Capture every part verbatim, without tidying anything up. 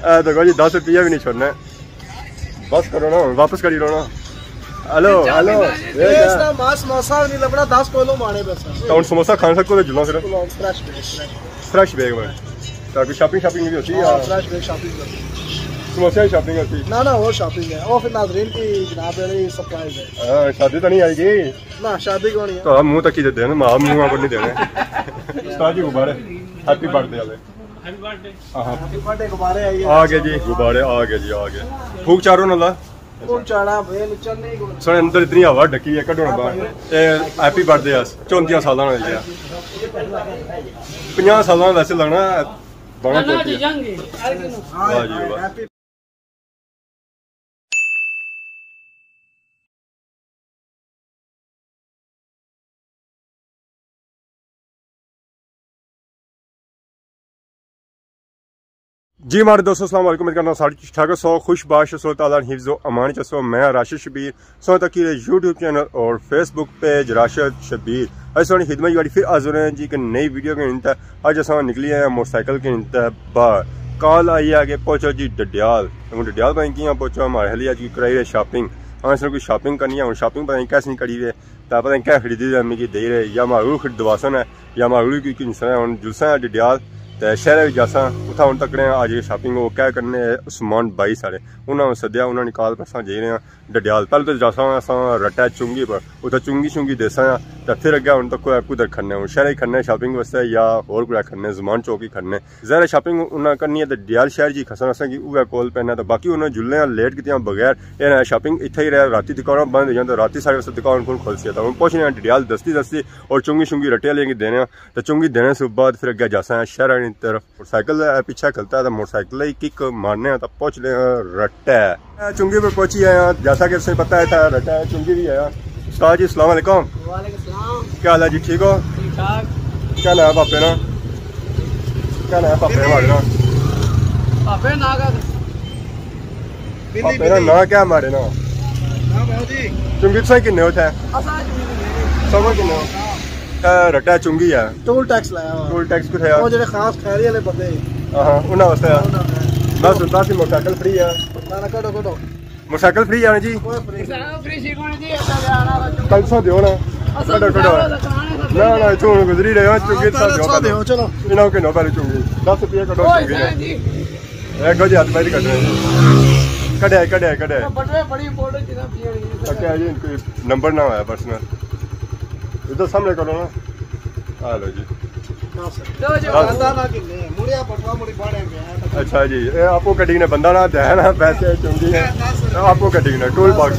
اے دیکھو جی، دس روپیہ بھی نہیں چھوڑنا۔ بس کرو نا، ہن واپس کری لو نا۔ ہیلو، ہیلو۔ اس طرح ماس سموسا بھی نہیں لبنا، دس کولو مانے پیسے۔ تو ہن سموسا کھان سکو تے جلنا پھر۔ فریش بیگ، فریش۔ فریش بیگ میں۔ تو کوئی شاپنگ شاپنگ بھی ہوتی ہے؟ ہاں، فریش بیگ شاپنگ ہوتی ہے۔ سموسے کی شاپنگ ہوتی؟ نہ، نہ، اور شاپنگ ہے۔ وہ پھر ناظرین کی جناب علی سرپرائز ہے۔ ہاں، شادی تو نہیں آئی گی؟ نہ، شادی کون ہے؟ تو ہم منہ تک ہی دیتے ہیں نا، ہم منہ پر نہیں دینے۔ استاد جی غبارے، ہیپی برتھ ڈے والے۔ ہاں، ہاں۔ ہیپی برتھ ڈے غبارے آئیے۔ آ گئے جی، غبارے آ گئے جی، آ گئے۔ پھوک چارو نا لا۔ پھوک چاڑا، بھائی، چلنے کو۔ سونے اندر اتنی ہوا ڈکی ہے، کڈو نا باہر۔ اے ہیپی برتھ ڈے اس، چونتیاں سالاں والی ہے۔ پنجاہ سالاں ویسے لگنا ہے، بڑا چونتیاں۔ واہ جی واہ۔ جی ماڑے دوستو، السلام علیکم، امید کرنا سارے ٹھیک ٹھاک سو، خوش باش سو، تعالیٰ حفظ و امان چ سو۔ میں راشد شبیر، سو تک راشد یوٹیوب چینل اور فیس بک پیج راشد شبیر۔ اج سوہنی خدمت جی فر حاضر ہیں جی، ایک نئی ویڈیو کے انتہا۔ اج اساں نکلی آئے ہیں موٹر سائیکل کے انتہا باہر۔ کال آئی ہے کہ پہنچو جی ڈڈیال۔ ہن ڈڈیال پتہ نہیں کیاں پہنچو، ہمارے حالی اج کوئی کرائی رہے شاپنگ۔ ہاں، اس نے کوئی شاپنگ کرنی ہے، ہن شاپنگ پتہ نہیں کیسی کری رہے۔ تے پتہ نہیں کیا خریدی دے، مکی دئی رہے، یا ماڑو خریدواسن ہے، یا ماڑو کی کی نسن ہے۔ ہن جلساں ڈڈیال، تے شہرے وچ جاساں، اتھاں ہن تکنے آں اج شاپنگ او کیا کرنے عثمان بھائی سارے۔ انہاں نو سدیا، انہاں نی کال پر اساں جائی رہے آں ڈڈیال۔ پہلے تے جاساں اساں رٹا چنگی پر، اتھے چنگی شنگی دیساں آں، تے پھر اگے ہن تکو کدھر کھنے ہن۔ شہرے کھنے شاپنگ واسطے یا ہور کوئی کھنے، زمان چوک ہی کھنے۔ ظاہر ہے شاپنگ انہاں کرنی ہے تے ڈڈیال شہر جی کھسن اساں کی اوہے کول پینا، تے باقی انہاں جلنے آں لیٹ کیتیاں بغیر۔ انہاں شاپنگ اتھے ہی رہے، راتی دکاناں بند ہو جاندے، راتی سارے واسطے دکان کون کھولسی؟ تے ہن پہنچنے آں ڈڈیال دستی دستی اور چنگی شنگی رٹے آلیاں کی دینے آں۔ تے چنگی دینے سے بعد پھر اگے جاساں شہراں نی طرف۔ موٹر سائیکل ہے پیچھے کھلتا ہے، تے موٹر سائیکل ہی کک مارنے آں تے پہنچنے آں رٹے۔ اے چنگی پر پہنچی آئے آں، جیسا کہ تساں پتہ ہے اتھا رٹا ہے، چنگی بھی آیا۔ استاد جی، السلام علیکم۔ وعلیکم السلام۔ کیا حال ہے جی، ٹھیک ہو؟ ٹھیک ٹھاک۔ کیا نام ہے پاپے نا؟ کیا نام ہے پاپے نا؟ پاپے نا کا؟ پاپے نا نام کیا ماڑے نا؟ نام ہے جی۔ چنگی تساں کنے ہو اتھے؟ اساں چنگی کنے۔ سمجھ کنے ہو؟ اے رٹا چنگی ہے۔ ٹول ٹیکس لایا ہوا۔ ٹول ٹیکس کتھے آ؟ وہ جڑے خاص خیری والے بندے۔ ہاں، ہاں، انہاں واسطے آ۔ انہاں واسطے۔ بس، دس ہی موٹر سائیکل فری آ۔ نہ، نہ، کڈو، کڈو۔ موٹر سائیکل فری آ نا جی؟ کوئی فری نہیں۔ موٹر سائیکل فری سی کون جی، ایسا جا رہا وا۔ پنج سو دیو نا۔ اصل کڈو، کڈو۔ موٹر سائیکل کرانے سے نہ، نہ، اتھوں ہن گزری رہے ہو، چنگی ہاں، پہلے سو دیو، چلو۔ انہاں کو نو پہلے چنگی۔ دس روپے کڈو، چنگی۔ جی۔ اے گو جی ہاتھ پیر کڈ رہے۔ کڈیا، کڈیا، کڈیا۔ بٹوے بڑی امپورٹنٹ چیزاں پیاں نہیں۔ اچھا جی، کوئی نمبر نہ ہویا پرسنل۔ ادھر سامنے کرو نا۔ آ لو جی۔ دس۔ دو جو بندہ نہ گھنے، مڑیا بٹوا مڑی باڑے گیا۔ اچھا جی، اے آپ کو کڈی نے بندہ نہ دے نا، پیسے چنگی ہے۔ دس۔ آپ کو کڈی نے ٹول باکس۔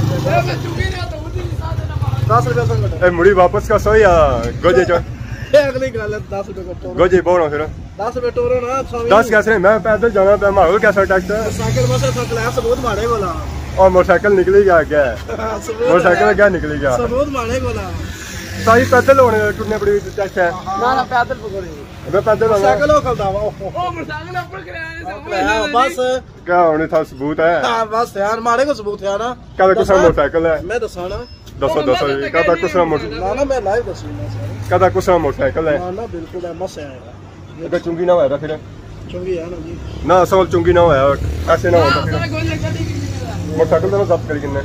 دس روپے سن کٹو۔ اے مڑی واپس کا سو یا گوجے چا؟ اے اگلی گل ہے، دس روپے کٹو۔ گوجے بولو پھر۔ دس روپے ٹورو نا، سو دس کیسے؟ میں پیدل جانا پیا، ماحول کیسا ٹیکس ہے؟ سائیکل بس سائیکل ہے، ثبوت ماڑے والا۔ اور موٹر سائیکل نکلی گیا کیا؟ ثبوت موٹر سائیکل کیا نکلی گیا؟ ثبوت ماڑے والا۔ ساری پیدل ہونے ٹرنے بڑی ٹیکس ہے۔ نہ، نہ، پیدل پکوڑے۔ ابے پیدل ہونا۔ سائیکل ہو کھلدا وا۔ او موٹر سائیکل اپر کرایا نے، بس۔ کیا ہونے تھا ثبوت ہے؟ ہاں، بس یار، ماڑے کو ثبوت ہے نا۔ کیا کسا موٹر سائیکل ہے؟ میں دساں نا۔ دسو، دسو جی، کدا کسا موٹر-، نہ، نہ، میں لائیو دسی نا سر۔ کدا کسا موٹر سائیکل ہے؟ نہ، نہ، بالکل ہے، مس ہے۔ اگر چنگی نہ ہویا تاں پھر؟ چنگی ہے نا جی۔ نہ، اصل چنگی نہ ہویا، ایسے نہ ہوتا پھر۔ موٹر سائیکل تو ضبط کری کنے۔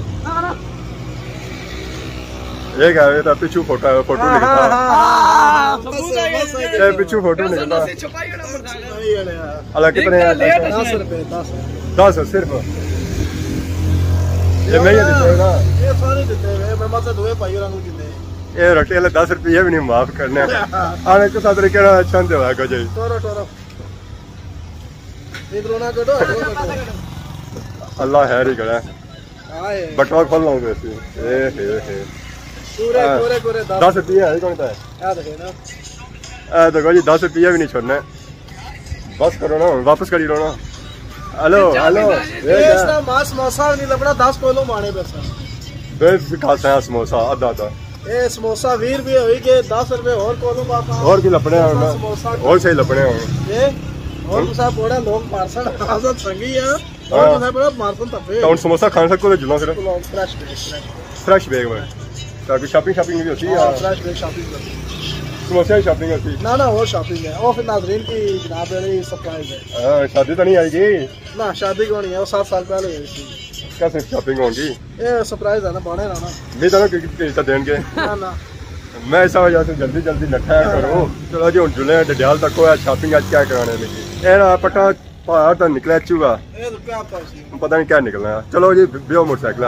یہ کہہ رہے تھا پچھو فوٹو، فوٹو نکلتا۔ ہاں، ہاں، ہاں، ہاں، ہاں، ثبوت ہے یہ۔ یہ پچھو فوٹو نکلتا۔ اللہ کتنے ہیں؟ دس روپے، دس۔ دس صرف۔ یہ میں یہ دیتے نا۔ یہ سارے دیتے ہوئے، میں ماسا دوے پائی اور انگل کیتے۔ یہ رٹے والے دس روپیے بھی نہیں معاف کرنے۔ آنے کس طرح کہنا اچھا نہیں ہوگا جی۔ ٹورو، ٹورو۔ ادھروں نہ کٹو، ادھروں کٹو۔ اللہ خیر ہی کرے۔ ہائے۔ بٹوا کھول لوں گے اسی۔ اے، اے، اے۔ پورے، ہاں۔ پورے، پورے دس۔ دس روپیے ہے، کون سا ہے؟ اے دیکھو نا۔ اے دیکھو جی، دس روپیے بھی نہیں چھوڑنے۔ بس کرو نا، واپس کری لو نا۔ ہیلو، ہیلو۔ یہ اس طرح ماس سموسا بھی نہیں لبنا، دس کولو مانے پیسے۔ بس کھاسا ہے سموسا، ادھا ادھا۔ اے سموسا ویہہ روپے ہوئی گئے، دس روپے ہور کولو پاپا۔ ہور کی لبنے ہن؟ سموسا ہور صحیح لبنے ہن۔ اے ہور کسا بڑا لوگ مارسن، حاضر سنگی ہے۔ ہور ہاں۔ کسا بڑا مارسن تپے۔ تو ہن سموسا کھان سکو تے جلنا پھر؟ فریش، فریش، فریش۔ فریش بیگ میں۔ تو کوئی شاپنگ شاپنگ بھی ہوتی ہے؟ ہاں، فریش بیگ شاپنگ کرتی۔ سموسے کی شاپنگ ہوتی؟ نہ، نہ، اور شاپنگ ہے۔ وہ پھر ناظرین کی جناب علی سرپرائز ہے۔ ہاں، شادی تو نہیں آئی گی؟ نہ، شادی کون ہے، وہ سات سال پہلے ہوئی تھی۔ کیا صرف شاپنگ ہوگی؟ یہ سرپرائز ہے نا، بانے نا نا۔ میں تو کہ پیسہ دین کے۔ نہ، نہ۔ میں اس وجہ سے جلدی جلدی نٹھا کروں۔ چلو جی، ہن جلے ہیں ڈڈیال تک، کوئی شاپنگ اج کیا کرانے میں؟ اے نا پٹا پہاڑ تو نکلا چوہا۔ اے تو کیا پاسی؟ پتہ نہیں کیا نکلنا ہے۔ چلو جی، بیو موٹر سائیکل۔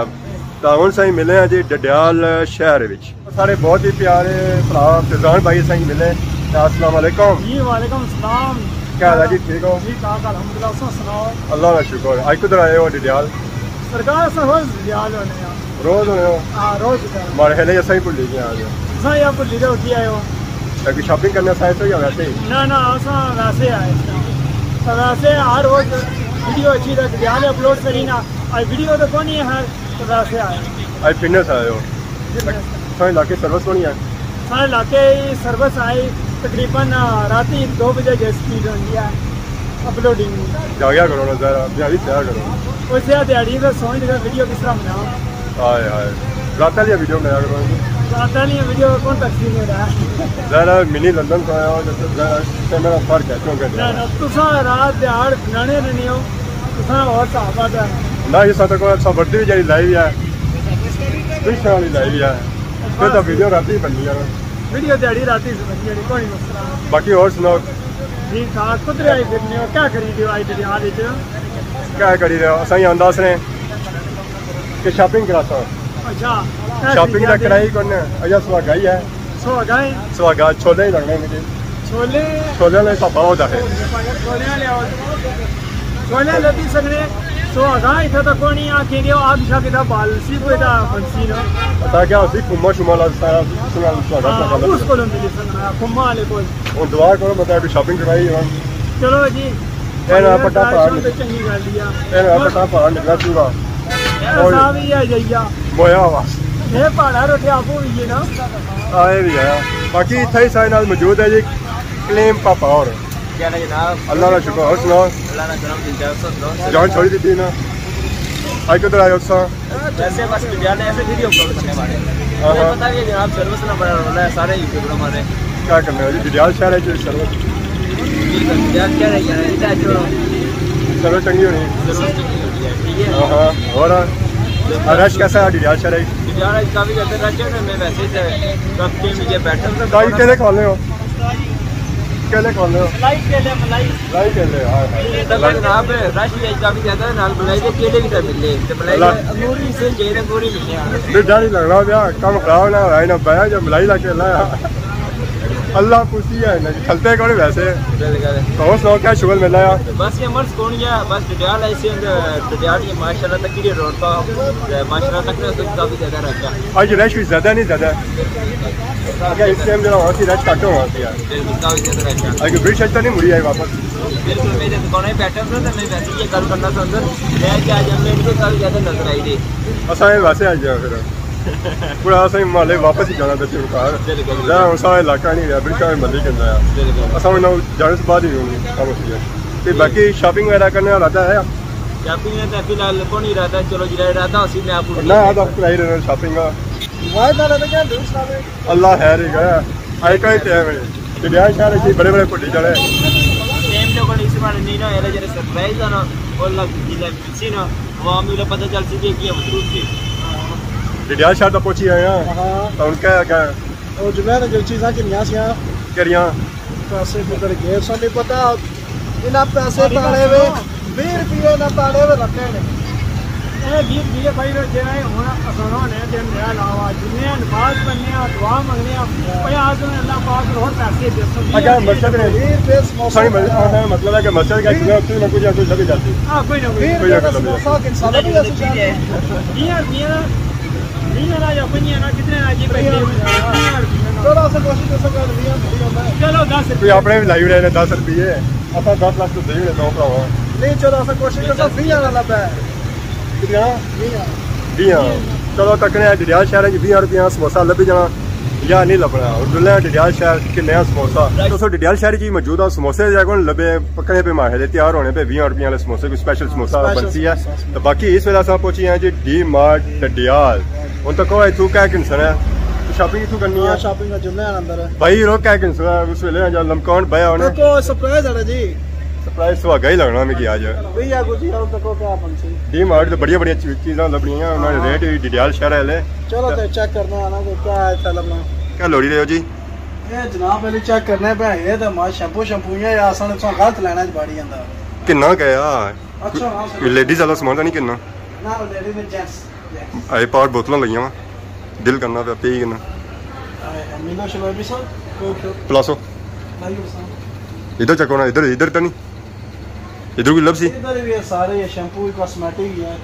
تو ہن سائیں ملے ہیں جی ڈڈیال شہر وچ۔ سارے بہت ہی پیارے بھرا فیضان بھائی سائیں ملے۔ تو السلام علیکم۔ جی، وعلیکم السلام۔ کیا حال ہے جی، ٹھیک ہو؟ ٹھیک ٹھاک، الحمدللہ، تساں سناؤ؟ اللہ کا شکر۔ اج کدھر آئے ہو ڈڈیال؟ سرکار، اساں روز ڈڈیال ہونے آں۔ روز ہونے ہو؟ ہاں، روز ڈڈیال۔ مارے خیال ہے اساں ہی بھلی گئے آج۔ تساں یا بھلی گئے ہو، کی آئے ہو؟ تاکہ شاپنگ کرنے سائے تو یا ویسے ہی؟ نہ، نہ، اساں ویسے آئے۔ تو ویسے ہر روز ویڈیو اچھی تو ڈڈیال اپلوڈ کری نا۔ اج ویڈیو تو کونی ہے، ہر تو ویسے آئے۔ اج فٹنس آئے ہو؟ فٹنس۔ سارے علاقے سروس کونی ہے؟ سارے علاقے ہی سروس آئی تقریباً، آ، راتی دو بجے کے سپیڈ ہوندی ہے اپلوڈنگ۔ جاگیا کرو نا ذرا، دیہاڑی سیا کرو۔ اس یا دیہاڑی تو سوچ لگا ویڈیو کس طرح بناؤ۔ ہائے ہائے، رات والی ویڈیو بنایا کرو۔ رات والی ویڈیو کون تقسیم ہے رہا؟ ذرا منی لندن تو آیا ہو، جب ذرا کیمرہ فرق ہے، کیوں کہ نہ، نہ، تساں رات دیہاڑ بنانے رہنے ہو، تساں اور صحابہ دا۔ نہ، یہ ساتھ کو سب بڑھتی بھی جاری لائیو ہے، پوچھنے والی لائیو ہے۔ پھر تو ویڈیو راتی بننی ہے۔ ویڈیو دیہاڑی راتی سے بننی ہے، کوئی مسئلہ نہیں۔ باقی اور سناؤ؟ ٹھیک ٹھاک، کدھر آئی پھرنے ہو؟ کیا کری رہے ہو آئی ڈڈیال وچ؟ کیا کری رہے ہو؟ اساں ہی آنداس نے کہ شاپنگ کراساں۔ اچھا۔ شاپنگ دا کرائی کون؟ اجا سواگا ہی ہے۔ سواگا ہے؟ سواگا، چھولے ہی لگنے مجھے۔ چھولے؟ چھولے والے پاپا ہوتا ہے۔ چھولے والے آؤ۔ چھولے لبی سکنے۔ سواگا اتھا تک کونی آ کے گیا، آگ شاگ دا بال سی کوئی دا بنسی نا۔ پتا کیا اسی کما شما لا سارا سنا سواگا ہاں، سواگا اس لگا۔ کولوں ملی سکنا، کما والے کول۔ ہن دعا کرو، مطلب کہ شاپنگ کرائی ہن۔ چلو جی۔ اے نا پٹا پہاڑ تو نکلا۔ چنگی گل ہے۔ اے نا پٹا پہاڑ نکلا پورا۔ اے اور صاحب ہی آ جائیا۔ مویا ہوا۔ اے پہاڑا روٹے آپ ہوئی ہے نا۔ آئے بھی آیا۔ باقی اتھا ہی سارے نال موجود ہے جی کلیم پاپا اور۔ کیا حال ہے جناب؟ اللہ کا شکر، اور سناؤ؟ اللہ کا کرم، ٹھیک ہے، سب سناؤ؟ جان چھوڑی دیتی نا۔ آج کدھر آئے ہو تساں؟ ویسے بس ڈڈیال ایسے ویڈیو اپلوڈ کرنے والے۔ ہاں، ہاں۔ پتہ بھی ہے جناب، سروس نہ بڑا رولا ہے، سارے یوٹیوبر ہمارے۔ کیا کرنا ہے جی، ڈڈیال شہر ہے جو سروس۔ ڈڈیال شہر ہے یار، اتنا اچھا۔ سروس چنگی ہونی۔ سروس چنگی ہونی ہے، ٹھیک ہے۔ ہاں، ہاں۔ اور رش کیسا ہے ڈڈیال شہر ہے؟ ڈڈیال کافی زیادہ رش ہے، میں ویسے ہی کب کے مجھے بیٹھا تھا۔ تائی کہلے کھانے ہو؟ کہلے کھانے ہو؟ ملائی کہلے، ملائی۔ ملائی کہلے، ہاں۔ تب جناب، رش بھی کافی زیادہ ہے، نال ملائی دے کہلے بھی تو ملے۔ تے ملائی اللہ۔ دے انگور بھی سے، جے انگور بھی ملے۔ ڈڈا نہیں لگنا پیا، کم خراب نہ ہویا، انہاں بیا جو ملائی لا کہلا ہے۔ اللہ پوچھتی ہے نا، کھلتے کون ویسے؟ بالکل۔ تو سناؤ کیا شغل ملا ہے؟ بس یہ مرض کون گیا، بس ڈڈیال ایسے ہیں، ڈڈیال یہ ماشاءاللہ تک کی روڈ کا، ماشاءاللہ تک نے کافی زیادہ رکھا۔ آج رش بھی زیادہ نہیں زیادہ؟ اگر اس ٹائم جڑا ہونا سی، رش گھٹ ہونا سی یار۔ بالکل، کافی زیادہ رش ہے۔ اگر برش اچھا نہیں مڑی آئی واپس۔ بالکل، میرے دکان پہ بیٹھا تھا تو میں ویسے یہ گل کرنا چاہتا، میں کیا جب میرے کو کافی زیادہ نظر آئی تھی۔ اساں یہ ویسے آ جایا پھر۔ پورا اساں محلے واپس ہی جانا تے پھر گھر۔ بالکل، بالکل۔ ذرا ہن سارا علاقہ نہیں رہا، برشا میں ملک اندر آیا۔ بالکل۔ اساں ہن جانے سے بعد ہی ہونی کم ہوتی ہے۔ تے باقی شاپنگ وغیرہ کرنے والا ارادہ ہے؟ شاپنگ نے تے فی الحال کون ارادہ، چلو جی ارادہ اسی میں آپ کو نہ، آدھا کرائی رہے شاپنگ۔ واحد نال تے کیا دوست آوے؟ اللہ خیر ہی کرے۔ آج کا ہی ٹائم ہے۔ ڈڈیال شہر اچ بڑے بڑے بھڈی جانے۔ ٹائم تے کوئی اس بار نہیں نہ ہویا، جڑے سرپرائز ہے نا، وہ لگ جلے ملسی نا، عوام نوں پتہ چل سی کہ کیا مصروف سی۔ ڈڈیال شہر تک پہنچی آئے ہاں۔ ہاں۔ تو ہن کیا کیا؟ او جمعہ تے جو چیزاں گھنیاں سیاں۔ کیڑیاں؟ پیسے کدھر گئے؟ سانوں پتہ، انہاں پیسے تاڑے وے، بیس روپے انہاں تاڑے وے رکھے نے۔ اے بیس روپے بھائی، جیڑا اے ہن اساں نے تے میرا علاوہ جنہیں نماز پڑھنے آں، دعا منگنے آں، اے آج ہن اللہ پاک ہور پیسے دے سو۔ اچھا، مسجد نے، بیس روپے سموسے ساری مسجد، ہاں، مطلب ہے کہ مسجد کا جمعہ اس میں کچھ یا کچھ لگی جاتی۔ ہاں، کوئی نہ کوئی۔ بیس روپے سموسا کن سال بھی ایسے چاہتے ہیں۔ بیس روپے۔ ویہہ آنا یا پنجی آنا، کتنے آنا جی؟ پنجی آنا۔ ویہہ آنا۔ چلو، اساں کوشش کر سکتے ہیں، ویہہ آنا۔ چلو، دس روپے۔ کوئی اپنے بھی لائی رہے نے دس روپے۔ اساں دس لاکھ تو دے رہے دو بھراواں۔ نہیں، چلو، اساں کوشش کر سکتے، ویہہ آنا لبا ہے۔ کتنے آنا؟ ویہہ آنا۔ ویہہ آنا۔ چلو، تکنے آں ڈڈیال شہر وچ ویہہ روپے سموسا لبھی جانا یا نہیں لبنا۔ اور ڈلے آں ڈڈیال شہر، کنے آں سموسا۔ دوستو، ڈڈیال شہر وچ موجود آں، سموسے جے کون لبے، پکنے پہ ماہے دے تیار ہونے پہ، ویہہ روپے والے سموسے، کوئی سپیشل سموسا سپیشل بنسی ہے۔ سموسا۔ تو باقی اس ویلے اساں پہنچی ہیں جی ڈی مارٹ ڈڈیال۔ ہن تک کوئی اتھوں کہہ کنسن ہے۔ شاپنگ کتھوں کرنی ہاں، ہے؟ شاپنگ کا جملہ ہے اندر۔ بھائی، روک کے کنسو ہے، اس ویلے جا لمکان بیا ہونے۔ تکو سرپرائز ہے جی۔ سرپرائز سہاگا ہی لگنا میکی آج۔ بھیا کچھ یار تکو کیا بنسی۔ ڈی مارٹ تے بڑیاں بڑیاں چی-، چیزاں لبنیاں، انہاں نے ہاں۔ ریٹ وی ڈیٹیل شہر والے۔ چلو تے چیک کرنے آں نا کہ کیا ہے اتھے لبنا۔ کیا لوڑی رہے ہو جی؟ اے جناب علی چیک کرنے پے، اے تے ماں شیمپو شیمپو ہی ہے، آسان تساں غلط لینا چ باڑی جاندا۔ کنا کیا؟ اچھا، ہاں، سر۔ لیڈیز والا سامان تاں نہیں کنا؟ نہ، لیڈیز نے جینٹس۔ آئے پار بوتلاں لگیاں وا، دل کرنا پیا پی کنا۔ آئے، آئے، ملو شلو بھی سر، کوئی پلاسو۔ نہیں ہو سر۔ ادھر چیک ہونا، ادھر، ادھر تو نہیں؟ ادھر کوئی لبسی؟ ادھر بھی ہے، سارے یہ شیمپو، کاسمیٹک ہی ہے۔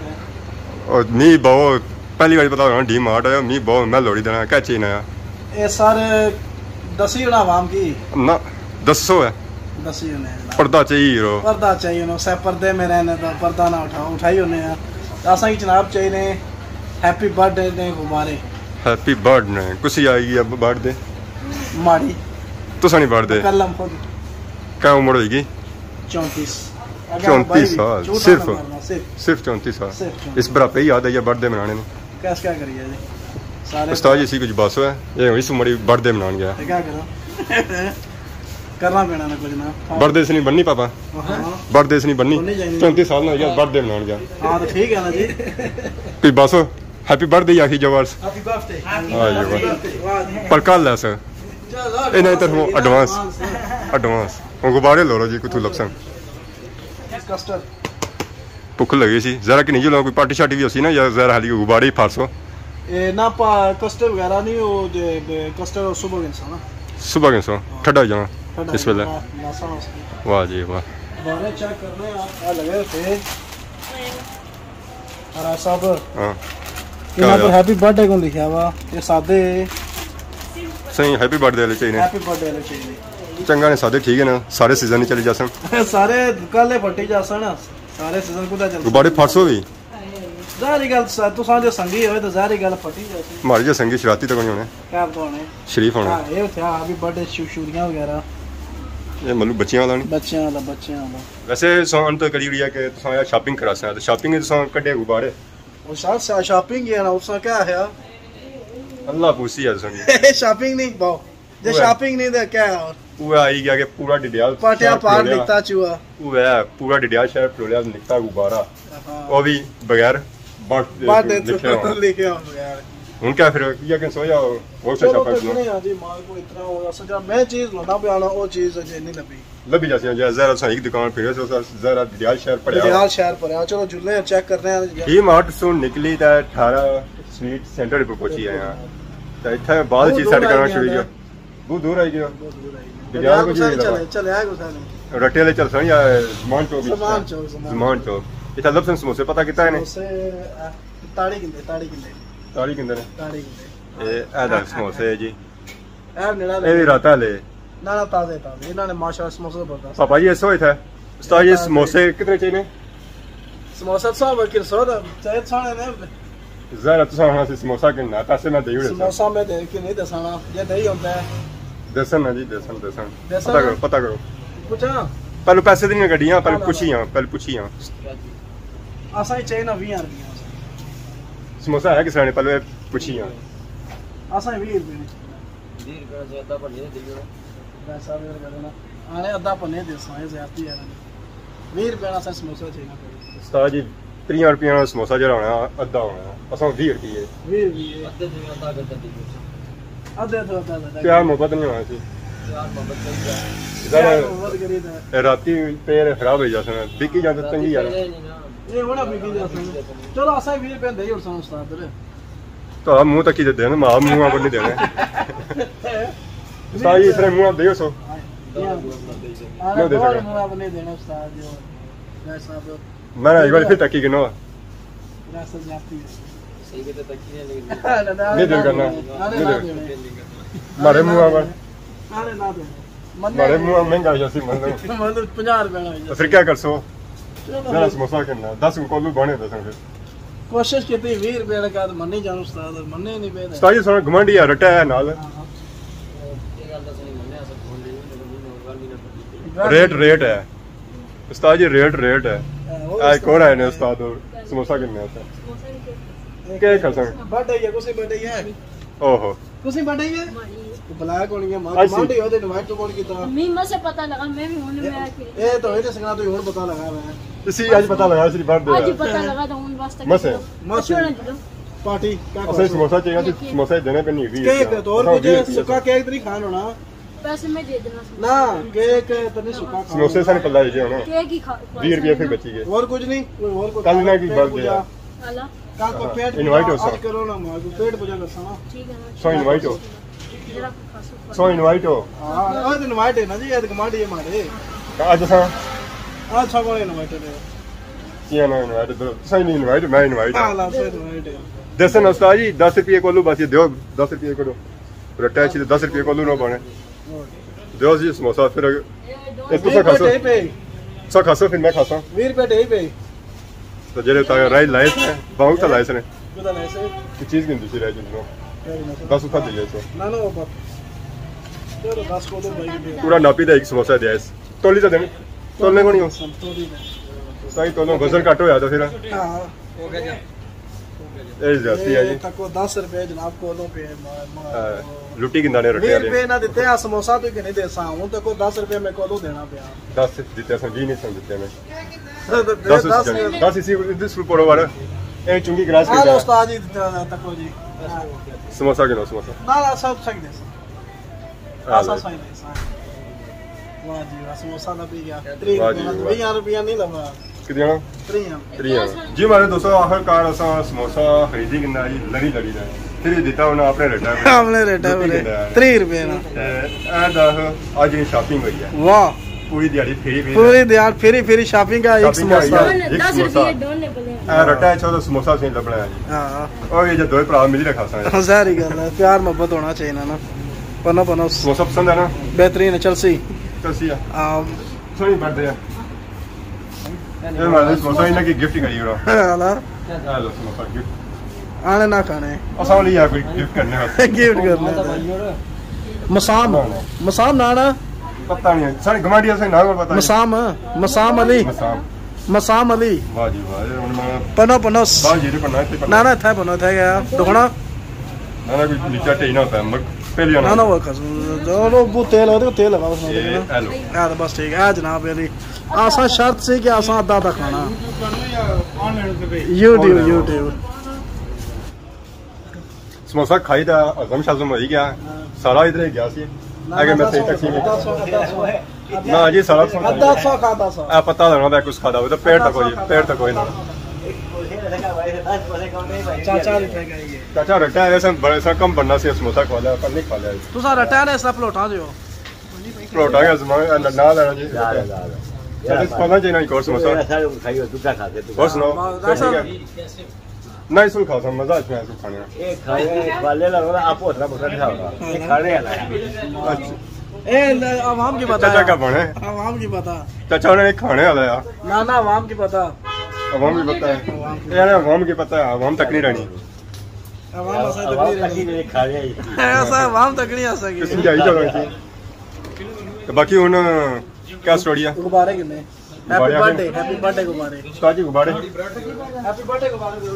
اور نہیں باؤ، پہلی بار پتا ہونا ڈی مارٹ آیا، می باؤ میں لوڑی دینا، کیا چین آیا؟ یہ سارے دسی ہونا عوام کی۔ نہ، دسو ہے۔ دسی ہونے ہیں جناب۔ پردہ چاہیے رو۔ پردہ چاہیے ہونا، سہ پردے میں رہنے دا، پردہ نہ اٹھاؤ، اٹھائی ہونے ہیں۔ اساں کی جناب چاہیے نے ہیپی برتھ ڈے دے غبارے۔ ہیپی برتھ ڈے، کسی آئی گیا برتھ ڈے؟ ماڑی۔ تساں نہیں برتھ ڈے؟ قلم خود۔ کیا عمر ہوئی گئی؟ چونتیس۔ اگر چونتیس بھائی سال، جھوٹ نہ صرف؟ مارنا، صرف۔ صرف چونتیس سال۔ صرف چونتیس۔ اس بڑھاپے ہی یاد آئی ہے برتھ ڈے منانے نے۔ کیس کیا کریے جی؟ سارے استاد جی، اسی کچھ بس ہویا، یہ اس عمر برتھ ڈے منان گیا۔ تے کیا کرو؟ کرنا پینا نا کچھ نا۔ برتھ ڈے سے نہیں بننی پاپا؟ ہاں۔ برتھ ڈے سے نہیں بننی؟ بننی چاہیے۔ چونتیس سال نہ ہوئی گیا، برتھ ڈے منان گیا۔ ہاں، تو ٹھیک ہے نا جی۔ کوئی بس ہو، ہیپی برتھ ڈے آخی جاؤ بس۔ ہیپی برتھ ڈے۔ واہ جی واہ۔ پر کل ہے سر۔ انہاں طرفوں ایڈوانس۔ ایڈوانس۔ ہن غبارے لو جی، کتھوں لبسن۔ کسٹرڈ۔ بھوک لگی سی، ذرا کہ نہیں جلو، کوئی پارٹی شارٹی بھی ہوسی نا، یا ذرا حالی غبارے ہی پھارسو۔ اے نہ پا-، کسٹرڈ وغیرہ نہیں، او جے بے-، کسٹرڈ او صبح گنسو نا۔ صبح گنسو، ہاں۔ ٹھڈا ہو جانا ٹھڈا اس ویلے۔ ہو جانا، ناسا ہو سکتا۔ واہ جی واہ۔ غبارے چیک کرنے آ، آ لگے ہوئے تھے۔ ہرا صاحب۔ ہاں۔ انہاں پر ہیپی برتھ ڈے کون لکھیا ہوا؟ یہ سادے۔ صحیح، ہیپی برتھ ڈے والے چاہیے۔ ہیپی برتھ ڈے والے چاہیے۔ چنگا نے سادے ٹھیک ہے نا، سارے سیزن نہیں چلی جاسن۔ سارے کالے پھٹی جاسن۔ سارے سیزن کدا چلسن؟ غبارے پھٹسو بھی۔ ظاہری گل س-، تساں جو سنگی ہوئے تو ظاہری گل پھٹی جاسن۔ ماڑے جو سنگی شرارتی تو کوئی ہونے۔ کیا ہونے؟ شریف ہونے۔ ہاں، یہ اتھے ہیپی برتھ ڈے شو-، شوریاں وغیرہ۔ یہ مطلب بچیاں والا نہیں؟ بچیاں والا، بچیاں والا۔ ویسے سان تو کری ہوئی ہے کہ تساں آیا شاپنگ کراساں، تو شاپنگ تساں کڈے غبارے؟ او سر، سا-، شاپنگ ہی ہے نا، اس کا کیا ہے؟ اللہ پوسی ہے تساں کی۔ شاپنگ نہیں باؤ۔ جے وہ ہے۔ شاپنگ نہیں تے کیا ہے اور؟ وہ آئی گیا کہ پورا ڈڈیال پاٹیا شہر پار پھرولیا۔ لکھتا چوہا۔ وہ ہے، پورا ڈڈیال شہر پھرولیا، نکتا غبارہ۔ ہاں۔ وہ بھی بغیر بٹ دے بٹ دے لکھے ہوا۔ لکھے ہوا بغیر۔ ہن کیا پھر، یہ کہ سویا ہو، وہ سے چلو شاپنگ تے کرنا۔ نہیں آ جی، مال کو اتنا ہو، اصل جا میں چیز لونا پیا نا، وہ چیز اجے نہیں لبھی۔ لبھی جاسی، جے ظاہر اساں ایک دکان پھرے سو، ظاہر ڈڈیال شہر پڑیا۔ ڈڈیال شہر پڑیا۔ چلو جلنے ہیں، چیک کرنے ہیں۔ ڈی مارٹ سوں نکلی تے اٹھارہ سویٹ سینٹر پر پہنچی آئے ہیں۔ تے اتھے بعد بہت چیز دور سیٹ کرنا آئی شروع گیا۔ کیا؟ بہت دور آئی گیا۔ بہت دور آئی گیا۔ ڈڈیال کو چلے، جی چلے، چلے، آئے کو سارے۔ رٹے لے چل سن یا زمان چوک وچ؟ زمان چوک، زمان زمان چوک۔ اتھے لبسن سموسے، پتہ کیتا ہے نے؟ سموسے، آ، تاڑی کندے، تاڑی کندے۔ تاڑی کندے نے؟ تاڑی کندے۔ اے، اے دا سموسے جی۔ اے نیڑا اے بھی لگے۔ رات آلے۔ نہ، نہ، تازے، تازے۔ انہاں نے ماشاءاللہ سموسے زبردست۔ پاپا جی، ایسو اتھے۔ استاد جی، تازے۔ سموسے کتنے چاہیے؟ سموسے تو سو وکیل سو دا، چاہے سونے نے۔ ظاہر ہے، تساں آخنا سی سموسا کہنا، پیسے میں دے ہی سموسا میں دے کے نہیں دسانا، جے دے ہی ہوتا ہے۔ دسن نا جی، دسن، دسن۔ دسن پتہ نا۔ کرو، پتہ کرو۔ پوچھا؟ پہلے پیسے تو نہیں کڈیاں، پہلے نہ، نہ، پوچھی نہ۔ ہاں، پہلے پوچھی ہاں۔ اساں ہی چاہیے نا ویہہ روپیہ۔ سموسا ہے کس نے؟ پہلے پوچھی ہاں۔ اساں ویہہ روپے نے۔ ویہہ روپے سے ادھا بھنی دے دیو۔ پیسہ بھی کرو نا۔ آنے ادھا بھنی دے سائیں زیادتی ہے نا۔ ویہہ روپے نا سا سموسا چاہیے نا۔ استاد جی، تریہہ روپیہ نا سموسا جڑا ہونا، ادھا ہونا۔ اساں ویہہ روپے۔ ویہہ روپے۔ ادھے سے ادھا کر دیو۔ ادھے تو ادھا زیادہ۔ پیار محبت نہیں ہونا سی۔ پیار محبت نہیں ہے۔ زیادہ پیار محبت کری تھا۔ اے راتی پیر خراب ہو جاسن، بکی جاندے تنگی یار۔ اے ہونا بکی جاسن۔ چلو، اساں ویہہ روپے دے ہی اڑساں استاد۔ تو آپ منہ تکی دے دینا، آپ منہ پر نہیں دینا۔ استاد جی، اس طرح منہ آپ دے سو۔ نہ دے سکے۔ منہ آپ نہیں دینا استاد جی۔ میں ایک بار پھر تکی گنو۔ نہیں دل کرنا۔ نہیں دل کرنا۔ مارے منہ پر۔ مارے منہ مہنگا ہو جاسی مطلب۔ مطلب پنجاہ روپے نا ہو جاسی۔ پھر کیا کرسو؟ چلو۔ ذرا سموسا کھنا، دس کولو بانے دساں پھر۔ کوشش کیتی، ویہہ روپے والا کہا تو منی جان استاد، مننے ہی نہیں پے۔ استاد جی، سونا گمنڈی ہے، رٹا ہے نال۔ ہاں، ہاں۔ ریٹ، ریٹ ہے۔ استاد جی، ریٹ، ریٹ ہے۔ ہاں، وہ آج استاد کون آئے نے ہے۔ استاد اور سموسا کھنا ہے۔ کیا کر سکتے؟ برتھ ڈے ہے، کسی برتھ ڈے ہے۔ اوہو۔ کسی برتھ ڈے ہے؟ بلایا کون ہے؟ ماں، اچھا۔ ماں ڈے ہوتے انوائٹ تو کون کیتا؟ میں مجھے پتہ لگا، میں بھی ہوں، میں کہ اے تو ہوئی تے سکنا تو ہن پتہ لگا میں۔ اسی اج پتہ لگا، اسی برتھ ڈے اج ہے۔ پتہ لگا تو ہن واسطے مسے۔ مسے۔ چھوڑا جی۔ پارٹی کیا اسے کھاؤ؟ سموسا چاہیے، یہ کیک۔ سموسا دینے پہ نہیں ہوئی۔ کیک تو اور ہاں، کچھ بھی ہے، سکا کیک تو نہیں کھانا ہونا۔ پیسے میں دے دینا سموسا۔ نہ، کیک تو نہیں سکا کھانا۔ سموسے سارے پلہ ہی ہونا۔ کیک ہی کھا، بیس روپے پھر بچی گئے۔ اور کچھ نہیں، کوئی اور کوئی کل نہ کی پیٹ برتھ ڈے پوجا۔ ہے۔ اللہ۔ کل کو پیٹ انوائٹ پوجا، ہو سا۔ آج کرو نا ماں کو، پیٹ پوجا کرسا نا۔ ٹھیک ہے نا۔ سو انوائٹ ہو۔ ذرا کھاسو کھاسو۔ سو انوائٹ ہو۔ ہاں، آج انوائٹ ہے نا جی، آج کمانڈ یہ مارے۔ اج سا۔ آج سا کون انوائٹ ہے؟ کیا نا انوائٹ ہے؟ سا نہیں انوائٹ، میں انوائٹ ہاں۔ اللہ سا انوائٹ ہے۔ دسن استاد جی، دس روپے کولو بس یہ دیو، دس روپے کولو۔ رٹا چی دس روپے کولو نہ بنے۔ دیو جی سموسا پھر۔ اے تساں کھاسو۔ ویہہ روپے ڈھائی پے۔ تساں کھاسو پھر میں کھاساں۔ ویہہ روپے ڈھائی پے۔ تو جیڑے اتھا رائی لائے سے، باہوں تے لائے سے نے۔ کتھا لائے سے؟ کوئی چیز گھندی سی رائی جنو۔ دس اتھا دے جائے سو۔ نہ، نہ، وہ بات۔ چلو، دس کو دو بھائی۔ پورا ناپی دا ایک سموسا دیا اس۔ تولی تے دینے۔ تولنے کونی ہو؟ سم تولی دے۔ سائیں تولو وزن گھٹ ہویا تو پھر۔ ہاں۔ اے زیادتی ہے جی۔ اے تکو دس روپے جناب کولوں پے، ما-، ما-، ہاں، لٹی گھندا نے رٹے ویہہ والے۔ روپے نہ دتے آ سموسا تو کہ نہیں دے سا، ہن تکو دس روپے میں کولوں دینا پیا۔ دس دتے سن، ویہہ نہیں سن دتے میں۔ دس دس، دس اسی، دس روپے پڑو والا۔ اے چنگی گلاس آ کے لو جا۔ استاد جی، تکو جی۔ سموسا گنو، سموسا۔ نہ، نہ، سب سک دے سن۔ ہاں، اسا لے۔ سائیں، سائیں۔ واہ جی واہ، سموسا لبھی گیا۔ تریہہ واہ جی روپیہ، واہ۔ تریہہ روپیہ نہیں لبھا۔ کتنی آنا؟ تریہہ۔ تریہہ۔ جی مہاڑے دوستو، آخر کار اساں سموسا خریدی کنا جی، لڑی لڑی دا۔ پھر یہ دیتا انہاں اپنے ریٹا پہ۔ اپنے ریٹا پہ۔ لٹی گھندا ہے۔ تریہہ روپے نا۔ تے اے دا اج نی شاپنگ ہوئی ہے۔ واہ۔ پوری دیہاڑی پھری پھری۔ پوری دیہاڑ پھری پھری شاپنگ کا ایک شاپنگ کا سموسا۔ ایک دس سموسا۔ روپے ڈون نے بولے۔ اے رٹا ہے، چھوڑا سموسا سے لبنا ہے جی۔ ہاں۔ او یہ جو دوئے بھرا ملی رکھا سا۔ ظاہری گل ہے، پیار محبت ہونا چاہیے نا۔ پنو پنو۔ سموسا پسند ہے نا؟ بہترین ہے، چلسی۔ چلسی ہے۔ آ، سوہنی بڑھدے ہیں۔ اے مہاڑے سموسا انہاں کی گفٹ کری اڑا۔ ہاں، لا۔ اے لو سموسا گفٹ۔ آنے نہ کھانے۔ اساں والی ہے کوئی گفٹ کرنے واسطے۔ گفٹ کرنے۔ مسام۔ نہ، نہ۔ مسام نہ آنا۔ پتہ نہیں ہے۔ سارے گوانڈیاں سے نہ پتہ نہیں۔ مسام، مسام علی۔ مسام۔ مسام علی۔ واہ جی واہ، اے ہن میں پنو، پنو۔ باہر جی تے پنو، اتھے پنو۔ نہ، نہ، اتھے پنو، اتھے گیا۔ دکھنا۔ نہ، نہ، کوئی نیچا ٹھیک نہ ہوتا ہے، مگر پہلے آنا۔ نہ، نہ، وہ کھس-، جو لوگ وہ تیل ہوتے، تیل لگا اس میں، اے، دیکھنا۔ ہیلو۔ اے تو بس ٹھیک ہے، آج جناب میری۔ آساں شرط سی کہ آساں ادھا ادھا کھانا۔ یوٹیوب، یوٹیوب۔ سموسا کھائی تے ہضم شزم ہوئی گیا۔ ہاں۔ سارا ادھر ہی گیا سی۔ نہ، اگے نہ، میں صحیح تقسیم۔ نہ جی، سارا سموسا۔ ادھا سو کھادا سو۔ اے پتہ لگنا پیا کچھ کھادا ہوئے تو پیٹ تک ہوئی، پیٹ تک ہوئی نا۔ چاچا رٹا ہے۔ چاچا رٹا ہے، ویسے بڑے سا کم بننا سی، سموسا کھا لیا، پر نہیں کھا لیا۔ تساں رٹا نے اس طرح پلوٹاں دیو۔ پلوٹاں کا زمان، نہ لینا جی۔ لا، لا، لا، لا۔ چاچا، پہلا جی نا ایک اور سموسا۔ ایسا کھائیو، دوسرا کھا کے تو اور سناؤ؟ بس ٹھیک ہے۔ نہ، اس کو کھا سا، مزہ اچھا ہے اس کو کھانے کا۔ اے کھانے، کھانے والا، آپ اتنا بڑا کھا ہوگا۔ اے کھانے والا ہے۔ اچھا۔ اے عوام کی پتہ چاچا ہے۔ کیا بنے؟ عوام کی پتہ۔ چاچا نے کھانے والا ہے۔ نہ، نہ، عوام کی پتہ۔ عوام کی پتہ ہے۔ عوام کی۔ یار، عوام کی پتہ ہے، عوام تک نہیں رہنی۔ عوام اساں تک عوام نہیں تک رہنی۔ نہیں کھانے ہی۔ ایسا عوام تک نہیں آ سکی۔ کس نے جائی جانا سی؟ تے باقی ہن کیا سٹوری ہے؟ غبارے کنے؟ ہیپی غبارے برتھ ڈے، ہیپی برتھ ڈے غبارے۔ استاد جی غبارے۔ ہیپی برتھ ڈے غبارے دے۔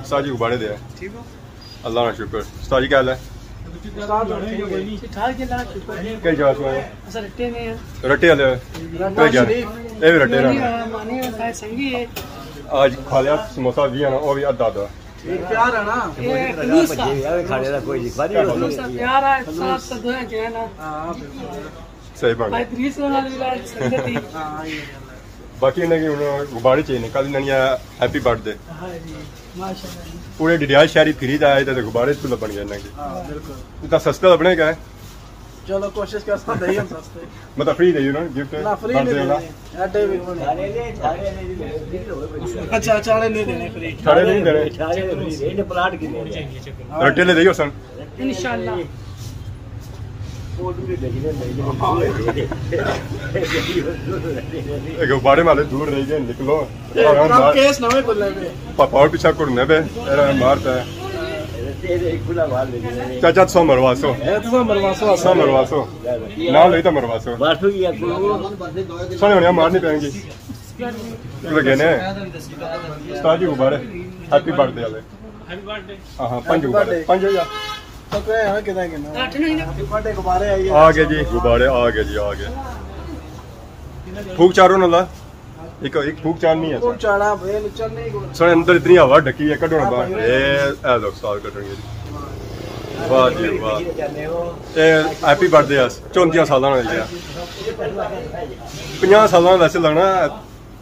استاد جی غبارے دے۔ ٹھیک ہو؟ اللہ کا شکر۔ استاد جی کیا حال ہے؟ استاد جی ٹھیک ہے۔ ٹھیک ٹھاک جی، اللہ کا شکر۔ کئی جگہ سے آئے؟ اساں رٹے نے ہیں۔ رٹے والے؟ رٹا کئی جگہ؟ شریف۔ اے بھی رٹے رہنا۔ مانی ہے، مانی ہے، سائیں سنگی ہے۔ آج کھا لیا سموسا بھی ہے نا، وہ بھی ادھا ادھا۔ ٹھیک پیار ہے نا؟ اے خموس کا۔ کھانے والا کوئی نہیں، خموس کا پیار ہے، ساتھ تو دوئے کے ہیں نا۔ ہاں، بالکل۔ صحیح بات ہے۔ بھائی پولیس والا بھی لال سنگتی۔ ہاں، یہ گل ہے۔ باقی انہیں کی ہن غبارے چاہیے، کل انہیں نے ہیپی برتھ ڈے۔ ہاں جی، ماشاءاللہ جی۔ پورے ڈڈیال شہری پھری تے آئے تے غبارے تو لبن گئے انہیں کی۔ ہاں، بالکل۔ اتنا سستا لبنے کا ہے۔ چلو کوشش کر سکتے ہیں سستے۔ مطلب فری دے یو نا گفٹ؟ نہ، فری نہیں دینے۔ ایڈے بھی کوئی نہیں۔ اچھا، اچھا، اڑے نہیں دینے فری۔ سارے نہیں دینے۔ پلاٹ کنے؟ رٹے لے دیو سن۔ انشاءاللہ۔ اے غبارے والے دور رہی گئے، نکلو۔ کم کیس نویں کھلے پہ۔ پاپا اور پیچھا کرنے پہ، اے مار پہ۔ چاچا سو مرواسو۔ اے تو سو مرواسو۔ سو مرواسو۔ نام لئی تو مرواسو۔ سونے ہونے مار نہیں پائیں گی۔ لگے نے۔ استاد جی غبارے۔ ہیپی برتھ ڈے والے۔ ہاں ہاں، پنج ہیپی گبارے، برتھ ڈے۔ پنج ہو یا؟ تو کہہ ہاں کتنا کہنا؟ اٹھ نہیں نا۔ ہیپی برتھ ڈے گبارے آئی گئے۔ آ گئے جی گبارے، آ گئے جی، آ گئے۔ پھوک چارو نالا۔ ایک ایک پھوک چارنی ہے پھوک سر۔ چاڑا بھائی، چلنے کو۔ سر اندر اتنی ہوا ڈکی ہے، کڈو نا ہاں باہر۔ بھائی۔ اے اے لو استاد کڈن گے جی۔ واہ جی واہ۔ اے ہیپی برتھ ڈے اس چونتیاں سالاں ہوئی گیا۔ پنجاہ سالاں ویسے لگنا ہے۔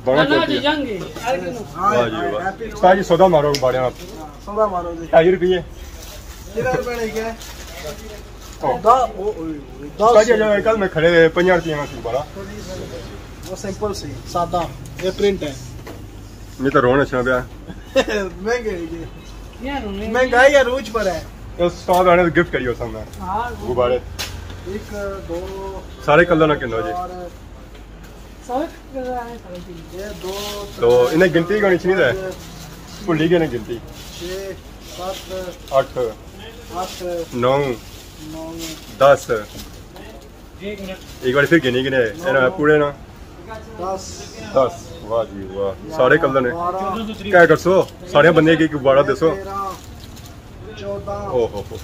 بڑا اللہ چوکی جی ہے۔ جنگ ہے، ہر کس نوں۔ واہ جی واہ۔ ہیپی استاد جی سودا مارو گباڑیاں۔ سودا مارو جی۔ ڈھائی روپیے۔ کتنا روپے نے کیا؟ او۔ دا-، او-، او-، استاد جی، دس۔ اجے کل میں کھڑے پنجاہ روپیے میں سی بڑا۔ وہ سمپل سی، سادہ، یہ پرنٹ ہے۔ میں تو رونا اچھنا پیا۔ مہنگے ہے یہ۔ یہ رونے مہنگائی عروج پر ہے۔ یہ استاد آنے تو گفٹ کریو سامنے۔ ہاں، وہ گباڑے۔ ایک، دو، سارے کلر نہ کنو جی۔ چار، سارے کلر آئے، سارے چیز۔ یہ دو، تو ترے، انہیں گنتی کونی چنی دے۔ پانچ، بھلی گئے نے گنتی۔ چھ، ست، اٹھ، اٹھ، نو، نو، دس۔ ایک بار پھر گنی گنے، نو، انہاں پورے نا۔ دس۔ دس، واہ جی واہ، سارے کلر نے۔ بارہ۔ کیا کرسو؟ سارے بندے کی گباڑا دسو۔ تیرہ، چودہ۔ او ہو ہو۔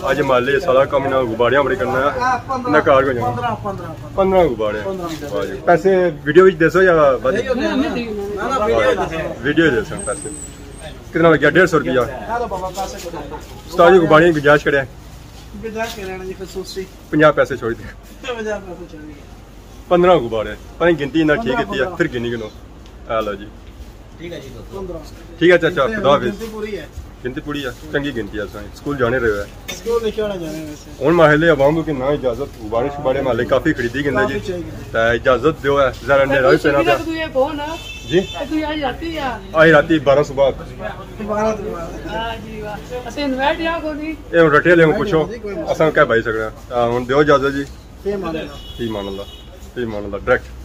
اج محلے سارا کم انہاں گباڑیاں بڑی کرنا ہے۔ اے پندرہ، نہ کار کو جانا۔ پندرہ، پندرہ، پندرہ۔ پندرہ گباڑے۔ پندرہ گباڑے۔ واہ جی۔ پیسے ویڈیو وچ دسو یا بعد وچ؟ نہ، نہ، ویڈیو دسو۔ ویڈیو دسو پیسے۔ کتنا لگیا؟ ڈیڑھ سو روپیہ۔ اے لو بابا، پیسے کو۔ استاد جی، گباڑیاں کی گنجائش کرے۔ گنجائش کرے نا جی، خصوصی۔ پنجاہ پیسے چھوڑ دے۔ پنجاہ پیسے چھوڑ دے۔ پندرہ گباڑے۔ پہلے گنتی نہ ٹھیک پندرہ، کیتی ہے، پندرہ۔ پھر گنی گنو۔ اے لو جی۔ ٹھیک ہے جی، دوستو۔ پندرہ۔ ٹھیک ہے چاچا، گنتی، خدا حافظ۔ گنتی پوری ہے۔ گنتی پوری ہے، چنگی گنتی ہے سائیں۔ سکول جانے رہے ہے۔ سکول لکھیا ہونا جانے ویسے۔ ہن محلے عوام کو نہ اجازت، گباڑے شباڑے محلے کافی خریدی گندے جی۔ کافی چاہیے۔ تے اجازت دیو ہے، ذرا نیرا بھی پینا پیا۔ تو یہ کون ہے؟ جی؟ تو یہ آج راتی ہے؟ آج راتی بارہ صبح۔ بارہ صبح۔ واہ جی واہ۔ اسے انوائٹ یا کونی؟ اے ہن رٹے لے ہن پوچھو، جی، کوئی مسئلہ اساں کیا بھائی سکنا۔ آ، ہن دیو اجازت جی۔ فی امان اللہ۔ فی امان اللہ۔ فی امان اللہ، ڈائریکٹ۔